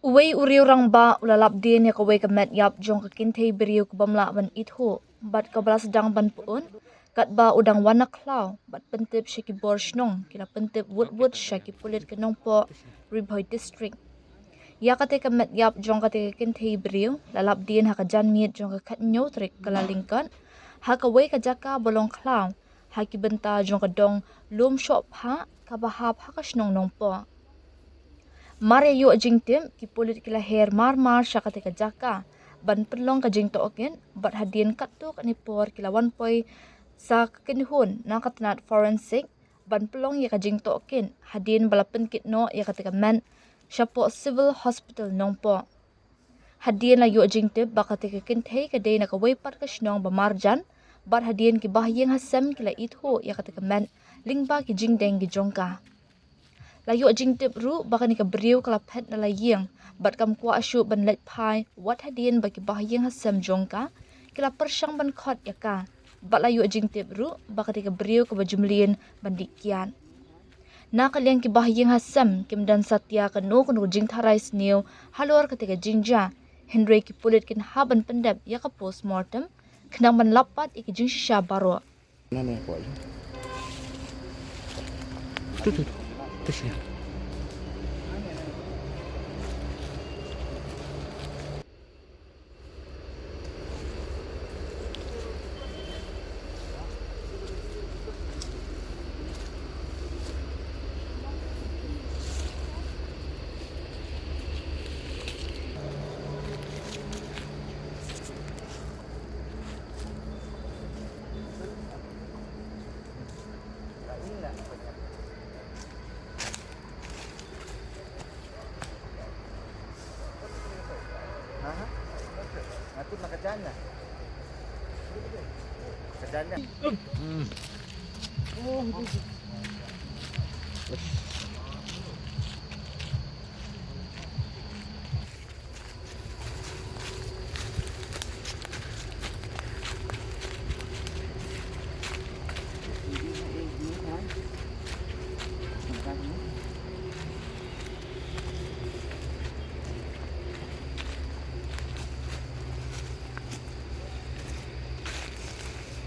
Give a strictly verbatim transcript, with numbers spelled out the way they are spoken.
Uwei u riew rangbah u la lap dien ïa kawei ka met ïap jong ka kynthei briew ka bym lah ban ithuh bad kaba la sdang ban pyut, katba u dang wan na khlaw bad pyntip sha ki bor shnong, ki la pyntip wut wut sha ki pulit ka Nongpoh, Ri Bhoi District. Ïa kata ka met ïap jong kata ka kynthei briew la lap dien ha ka janmiet jong ka khathynñiew tarik Kyllalyngkot, ha kawei ka jaka ba long khlaw, ha ki bynta jong ka dong Lumshohphah kaba hap ha ka shnong Nongpoh. Mar ïa ïoh jingtip, ki pulit ki la her mar mar sha kata ka jaka ban pynlong ka jingtohkit, bad hadien katto katne por ki la wan poi sa ka kynhun na ka tnat forensic ban pynlong ïa ka jingtohkit, hadien ba la pynkit noh ïa kata ka met shapoh Civil Hospital Nongpoh. Hadien la ïoh jingtip ba kata ka kynthei ka dei na kawei pat ka shnong ba marjan, bad hadien ki bahaïing hasem ki la ithuh ïa kata ka met lyngba ki jingdeng ki jong ka. La ïoh jingtip ruh ba kane ka briew ka la phet na la ïing bad kam kwah shuh ban leit phai, wat hadien ba ki bahaïing hasem jong ka ki la pyrshang ban khot ïa ka. Bad la ïoh jingtip ruh ba kata ka briew kaba ju mlien ban dih kiad. Na ka liang ki bahaïing hasem kim don satia kano kano ka jingtharai sniew halor kata ka jingjia, hynrei ki pulit kin hap ban pyndep ïa ka postmortem khnang ban lap pat ïa ki jingshisha baroh. Nane ko. Tu tu tu. Tu sini.